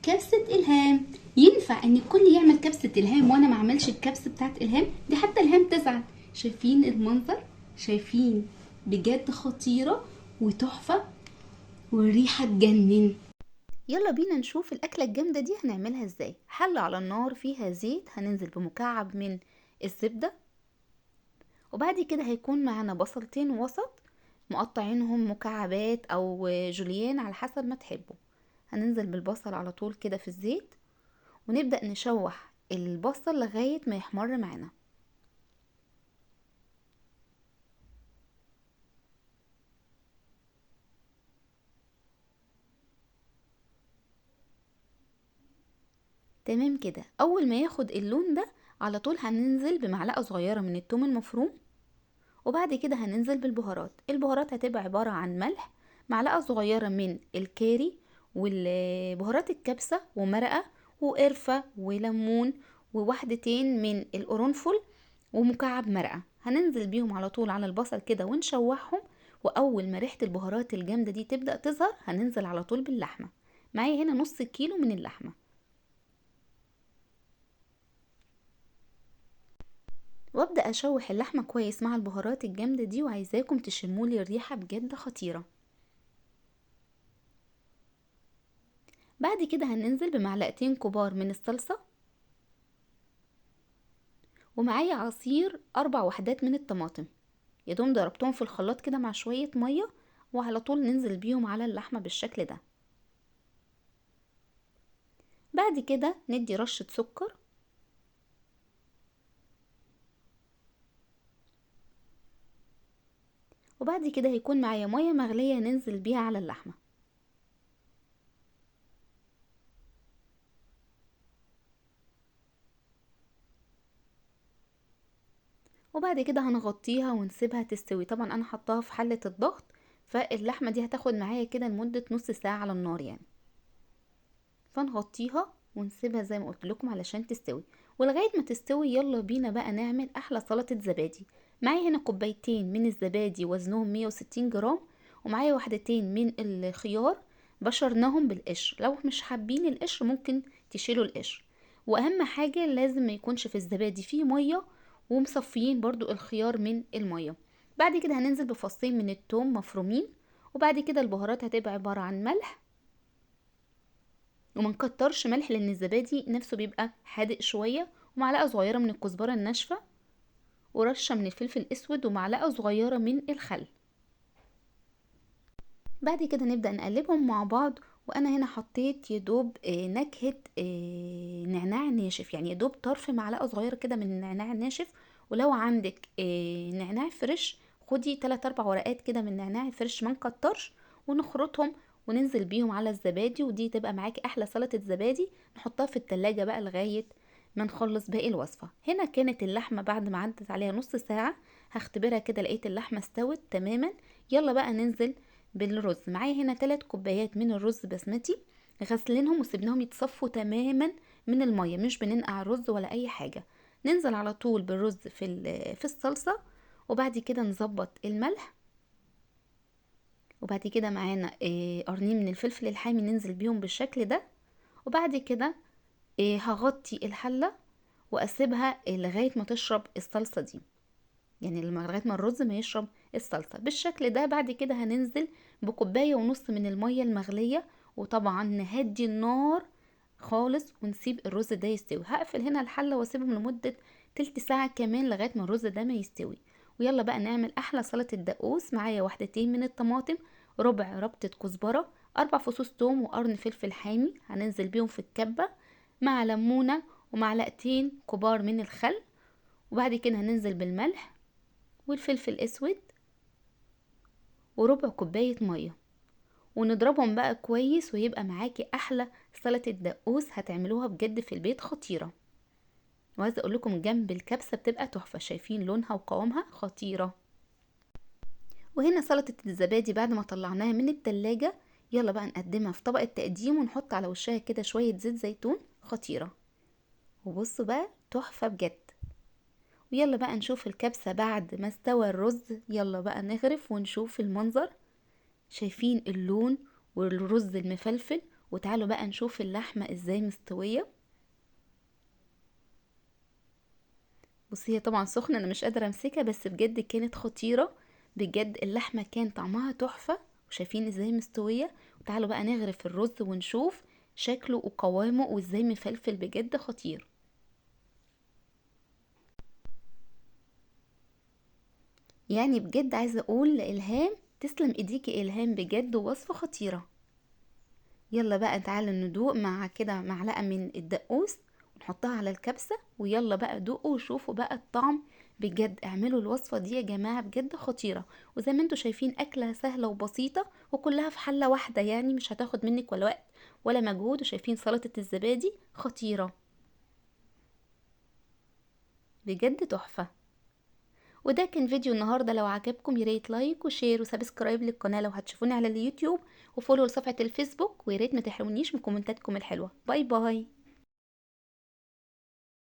كبسة إلهام. ينفع ان الكل يعمل كبسة إلهام وانا ما اعملش الكبسة بتاعت إلهام دي؟ حتى إلهام تزعل. شايفين المنظر؟ شايفين بجد خطيرة وتحفة والريحة تجنن. يلا بينا نشوف الأكلة الجامدة دي هنعملها ازاي. حلة على النار فيها زيت، هننزل بمكعب من الزبدة، وبعد كده هيكون معانا بصلتين وسط مقطعينهم مكعبات او جوليان على حسب ما تحبوا. هننزل بالبصل على طول كده في الزيت، ونبدأ نشوح البصل لغاية ما يحمر معانا. تمام كده. اول ما ياخد اللون ده على طول هننزل بمعلقة صغيرة من التوم المفروم، وبعد كده هننزل بالبهارات. البهارات هتبقى عبارة عن ملح، معلقة صغيرة من الكاري، والبهارات الكبسة، ومرقة، وقرفة، وليمون، ووحدتين من القرنفل، ومكعب مرقة. هننزل بيهم على طول على البصل كده ونشوحهم، واول ما ريحة البهارات الجامدة دي تبدأ تظهر هننزل على طول باللحمة. معايا هنا نص كيلو من اللحمة. وابدأ اشوح اللحمة كويس مع البهارات الجامدة دي، وعايزاكم تشمولي الريحة بجد خطيرة. بعد كده هننزل بمعلقتين كبار من الصلصة، ومعايا عصير 4 وحدات من الطماطم، يا دوم ضربتهم في الخلاط كده مع شوية مية، وعلى طول ننزل بيهم على اللحمة بالشكل ده. بعد كده ندي رشة سكر، وبعد كده هيكون معايا مية مغلية ننزل بيها على اللحمة. وبعد كده هنغطيها ونسيبها تستوي. طبعا انا حطاها في حلة الضغط، فاللحمة دي هتاخد معايا كده لمدة نص ساعة على النار يعني. فنغطيها ونسيبها زي ما قلت لكم علشان تستوي. ولغاية ما تستوي يلا بينا بقى نعمل احلى سلطة زبادي. معايا هنا كوبايتين من الزبادي وزنهم 160 جرام، ومعايا وحدتين من الخيار بشرناهم بالقشر. لو مش حابين القشر ممكن تشيلوا القشر. واهم حاجة لازم ما يكونش في الزبادي فيه مية، ومصفيين برضو الخيار من المية. بعد كده هننزل بفصين من التوم مفرومين، وبعد كده البهارات هتبقى عبارة عن ملح، وما نكترش ملح لان الزبادي نفسه بيبقى حادق شوية، ومعلقة صغيرة من الكزبرة الناشفة، ورشة من الفلفل الاسود، ومعلقة صغيرة من الخل. بعد كده نبدأ نقلبهم مع بعض. وانا هنا حطيت يدوب نكهة نعناع ناشف، يعني يدوب طرف معلقة صغيرة كده من النعناع الناشف. ولو عندك نعناع fresh خدي 3-4 ورقات كده من نعناع fresh، ما نكترش، ونخرطهم وننزل بيهم على الزبادي، ودي تبقى معاكي احلى سلطة زبادي. نحطها في التلاجة بقى لغاية ما نخلص باقي الوصفة. هنا كانت اللحمة بعد ما عدت عليها نص ساعة، هختبرها كده لقيت اللحمة استوت تماما. يلا بقى ننزل بالرز. معايا هنا 3 كوبايات من الرز بسمتي، غسلينهم وسيبناهم يتصفوا تماما من المية، مش بننقع الرز ولا اي حاجة. ننزل على طول بالرز في الصلصة، وبعد كده نظبط الملح، وبعد كده معانا قرنين من الفلفل الحامي ننزل بيهم بالشكل ده. وبعد كده هغطي الحلة واسيبها لغاية ما تشرب الصلصة دي، يعني لغاية ما الرز ما يشرب الصلصة بالشكل ده. بعد كده هننزل بكوباية ونص من المية المغلية، وطبعا نهدي النار خالص ونسيب الرز ده يستوي. هقفل هنا الحلة واسيبهم لمدة تلت ساعة كمان لغاية ما الرز ده ما يستوي. ويلا بقى نعمل احلى سلطة دقوس. معايا 2 من الطماطم، ربع ربطة كزبرة، 4 فصوص توم، وقرن فلفل حامي هننزل بيهم في الكبة، مع ليمونة ومعلقتين كبار من الخل. وبعد كده هننزل بالملح والفلفل الاسود وربع كوباية مية، ونضربهم بقى كويس، ويبقى معاكي احلى سلطة دقوس هتعملوها بجد في البيت، خطيرة. وعايزة اقول لكم جنب الكبسة بتبقى تحفة، شايفين لونها وقوامها خطيرة. وهنا سلطة الزبادي بعد ما طلعناها من التلاجة، يلا بقى نقدمها في طبق التقديم، ونحط على وشها كده شوية زيت زيتون، خطيرة. وبصوا بقى تحفة بجد. ويلا بقى نشوف الكبسة بعد ما استوى الرز. يلا بقى نغرف ونشوف المنظر. شايفين اللون والرز المفلفل وتعالوا بقى نشوف اللحمة ازاي مستوية. بصي هي طبعا سخنة، انا مش قادرة امسكها، بس بجد كانت خطيرة، بجد اللحمة كان طعمها تحفة. وشايفين ازاي مستوية. وتعالوا بقى نغرف الرز ونشوف شكله وقوامه وازاي مفلفل، بجد خطير. يعني بجد عايزة اقول لإلهام تسلم ايديكي إلهام، بجد وصفة خطيرة. يلا بقى تعالوا ندوق مع كده معلقة من الدقوس ونحطها على الكبسة، ويلا بقى دوقوا وشوفوا بقى الطعم. بجد اعملوا الوصفة دي يا جماعة، بجد خطيرة. وزي ما انتوا شايفين اكلة سهلة وبسيطة وكلها في حلة واحدة، يعني مش هتاخد منك ولا وقت ولا مجهود. وشايفين سلطة الزبادي خطيرة بجد تحفة. وده كان فيديو النهاردة، لو عجبكم ياريت like و share و subscribe للقناة لو هتشوفوني على اليوتيوب، و follow لصفحة الفيسبوك، وياريت ما تحرمونيش من كومنتاتكم الحلوة. bye bye.